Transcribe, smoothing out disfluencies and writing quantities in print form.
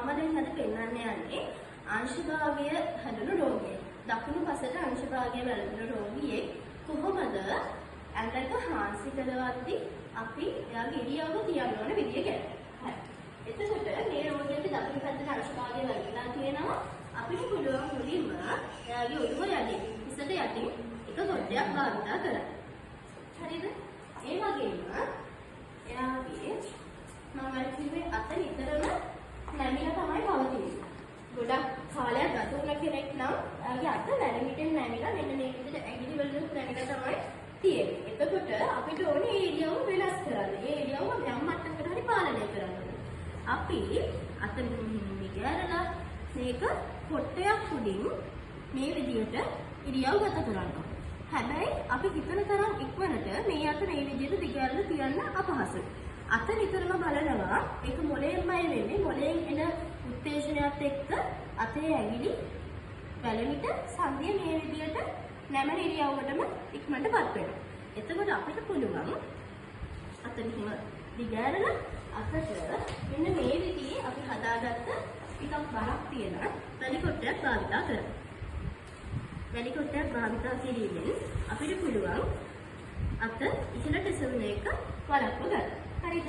මම දැන් අද පෙන්වන්න යන්නේ අංශභාගය හැදුණු රෝගියෙක්. දකුණු පසට අංශභාගය වැළඳුණු රෝගියෙක් කොහොමද ඇඟට හාන්සි කරවද්දි අපි එයාගේ ඉරියව්ව තියන්න ඕන විදිය ගැන. හරි. එතකොට මේ රෝගියාගේ දකුණු පැත්තට අංශභාගය වැළඳලා තියෙනවා. අපිට පුළුවන් මුලින්ම එයාගේ ඔළුව යටින්, හිසට යටින් එක කොටයක් භාවිතා කරන්න. හරිද? ඒ වගේම එයාගේ මම අර කිව්වේ අත නිතරම නැමිලා තමයි පවතින්නේ. ගොඩක් කාලයක් ගත වුණ කෙනෙක් නම් එයාගේ අත වැලමිටෙන් නැමිලා මෙන්න මේ විදිහට ඇඟිලි වලින් නැමිලා තමයි තියෙන්නේ. එතකොට අපිට ඕනේ ඒ ඉරියව්ව වෙනස් කරන්න. ඒ ඉරියව්ව යම් මට්ටමකට හරි පාලනය කරන්න ඕනේ. අපි අත මිගෑරලා මේක පොට්ටයක් උඩින් මේ විදිහට ඉරියව් ගත කරන්න ඕනේ. හැබැයි අපි හිතන තරම් ඉක්මනට මේ අත මේ විදිහට දිගහැරලා තියන්න අපහසුයි. අත නිතරම බලනවා, ඒක මොළයෙන්මයි වෙන්නේ. මොළයෙන් එන උත්තේජනයත් එක්ක අතේ ඇඟිලි වැලමිට සංදිය මේ විදිහට නැමෙන ඉරියව්වටම ඉක්මනටපත් වෙනවා. එතකොට අපිට පුළුවන් අත මෙහෙම දිගහැරලා අතට මෙන්න මේ විදිහේ අපි හදාගත්ත ටිකක් බරක් තියෙන වැලි කොටයක් භාවිතා කරන්න. වැලි කොටයක් භාවිතා කිරීමෙන් අපිට පුළුවන් අත ඉහළට එසවෙන එක වළක්ව ගන්න. හරිද?